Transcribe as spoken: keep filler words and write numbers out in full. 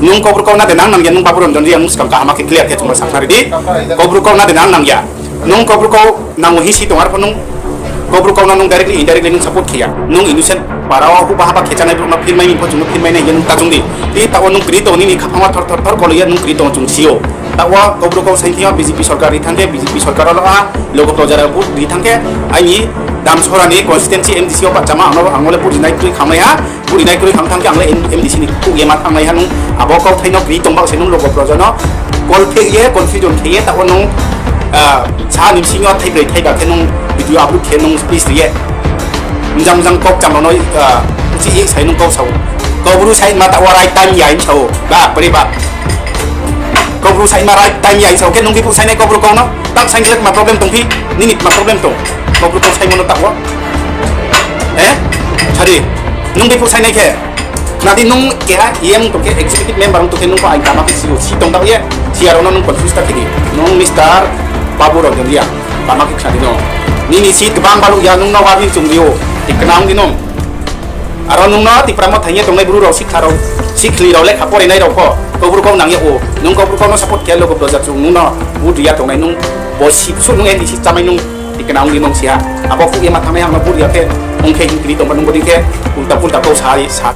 Nung Kaubru kau na de nang nang ya, nung Babu Ranjan Reang nung skang kaham khe clear khe chung no sakhnari di. Kaubru kau na de nang nang ya. Nung Kaubru kau nang o hing si tong, arpho nung Kaubru kau no nung directly, indirectly nung support khe ya. Nung innocent para wo huhba haba khe chánai brouh no phirmai mi pho chung no phirmai nai hing ye nung ta choung di. Tei taoh wo nung kri tong, nini khaphang wo thor thor thor kolo ye nung kri tong chung si ou. Taoh wo Kaubru kau saing thing yo B J P sorkar ri thanng khe, B J P sorkar wo lo ha, Logo Project wo vote ri thanng khe, aini Damsora ni constituency M D C wo bahchama ang no, ang no le vote rinai kroi khangnai ha, vote rinai kroi khang thanng khe ang le M-, M D C ni kouh ye ma thanngnai ha nung. Abo kauthai no kri tong baoh se nung Logo Project no kolpheh ye, confusion khe ye, taoh wo nung, ah, sa ni bsing yo thaibroi thaiba khe nung video upload khe nung please ri ye. Mjang mjang kau kcham rao no, ah, uchih ye sai nung kau sa ou. Kaubru saingma taoh wo right time ya hing sa ou. Bapre bap. Kaubru saingma right time ya hing sa ou. Khe nung biphuh sainai Kaubru kau no. Tak saing khe le tma problem tongphi? Nini tma problem tong? Kaubru kau saingmo no taoh wo. Eh? Sari. Nung biphuh sainai khe. Khna di, nung keha E M tong khe, executive member tong khe, nung pho aini tama khe si ou, si tong taoh ye, si aro no nung confuse ta khe di. Nung Mister Babu Ranjan Reang, tama khe khna di no. Nini seat gbang baluh ya, nung no warning chung ri ou, tikna ong di nung. Aro nung no Tipra Motha hing ye tongnai bru rao, sikhla rao, sikhli rao, lekha porinai rao pho, Kaubru kau nang yag ou, nung Kaubru kau no support khe, Logo Project chung nung no vote ri ya tongnai, nung bo sipsuh nung N D C chámai nung tikna ong di nung si ha. Abo khuh ye ma thanngnai ang no vote ri ya khe, ong khe hing kri tongba nung bodei khe, ulta pulta kau sa, sa.